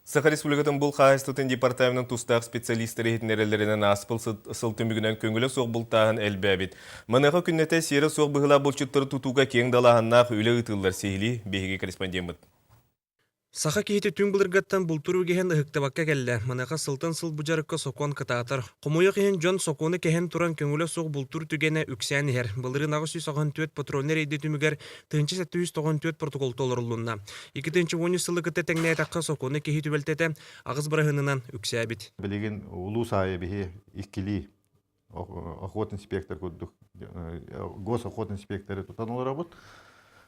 Саха Республикатын булт хаһаайыстыбатын департаменын тустаах специалистара иһитиннэрэллэринэн ааспыт сыл түмүгүнэн көҥүлэ суох бултааһын элбээбит. Маныаха күннэтэ сиэрэ суох быһыылаах булчуттары тутууга киэҥ далааһыннаах үлэ ыытыллар сиһилии биһиги корреспондеммыт. Саха киһитэ түҥ былыргаттан бултуур үгэһин ыһыктыбакка кэллэ. Маныаха сылтан сыл бу дьарыкка сокуон кытаатар. Хомойуох иһин дьон сокуону кэһэн туран көҥүлэ суох бултуур түгэнэ үксээн иһэр. Былырыын 894 патрульнай рейдэ түмүгэр 1794 протокол толоруллунна. 2013 сылы кытта тэҥнээтэххэ сокуону киһи түбэлтэтэ аҕыс бырыһыанынан үксээбит. Билигин улуус аайы биһи иккилии охот инспектор курдук госохот инспекторы тутан олоробут.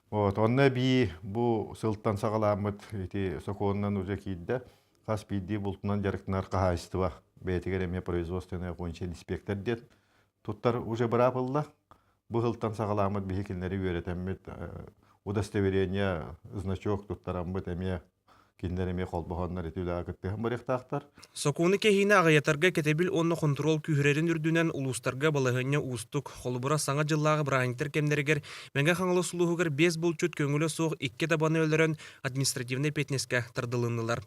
Вот, онно эбии бу сылтан саҕаламмыт ити сокуонунан уже киирдэ. Хас биирдии бултунан дьарыктанар хаһаайыстыба бэйэтигэр эмиэ производственный окончен инспектор диэн туттар уже быраап ылла. Бу сылтан саҕаламмыт биһи кинилэри үөрэтэммит удостоверение, значок туттараммыт эмиэ кинилэр эмиэ холбоһоннор ити үлэҕэ кыттыһан барыахтаахтар. Сокуону кэһиини аҕыйатарга кэтэбил уонна хонтуруол күүһүрэрин үрдүнэн улуустарга балаһыанньа уустук. Холобура, Саҥа дьыллааҕы бырааһынньыктар кэмнэригэр Мэҥэ Хаҥалас улууһугар биэс булчут көҥүлэ суох икки табаны өлөрөн административнай эппиэтинэскэ тардылыннылар.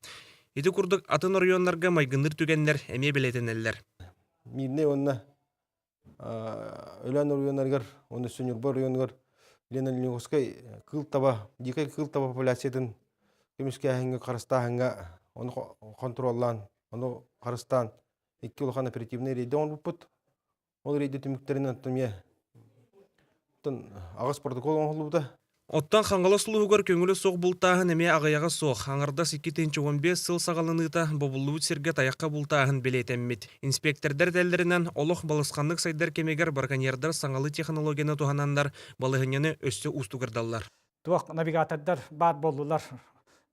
Ити курдук атын оройуоннарга майгынныыр түгэннэр эмиэ бэлиэтэнэллэр. Мирнэй уонна Өлөөн оройуоннарыгар уонна Ньурба оройуонугар Лена Леневскай кыыл таба, дикай кыыл таба популяциятын көмүскээһиҥҥэ, харыстааһыҥҥа ону хонтуруоллаан, ону харыстаан икки улахан оперативнай рейдэ оҥорбуппут. Ол рейдэ түмүктэринэн оттон эмиэ аҕыс протокол оҥоһуллубута. Оттон Хаҥалас улууһугар көҥүлэ суох бултааһын эмиэ аҕыйаҕа суох. Аҥардас 2015 сыл саҕаланыыта бобуллубут сиргэ тайахха бултааһын бэлиэтэммит. Инспиэктэрдэр этэллэринэн, олох балысханнык сайдар кэмигэр браконьердар саҥалыы технологияны туһананнар балаһыанньаны өссө уустугурдаллар. Туох навигатордар баар буоллулар.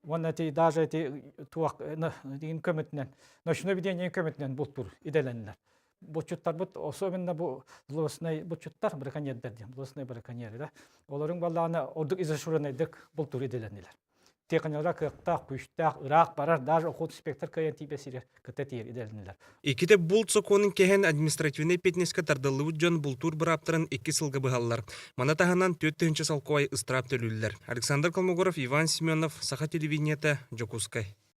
Уонна эти даже эти туох көмөтүнэн, ночной видение көмөтүнэн бултуур идэлэннилэр. Булчуттарбыт, особенно бу злостный булчуттар, браконьердар диэн, злостный браконьеры да, олорун баллаана ордук изошуренайдык бултуур идэлэннилэр. Техникалара кыахтаах, күүстээх, ыраах барар, даже охот инспектор кыайан тиийбэт сиригэр кытта тиийэр идэлэннилэр. Иккитэ булт сокуонун кэһэн административнай эппиэтинэскэ тардыллыбыт дьон бултуур бырааптарын икки сылга быһаллар. Маны таһынан 4000 солкуобай ыстараап төлүүллэр. Александр Колмогоров, Иван Семенов, Саха телевидениета, Дьокуускай.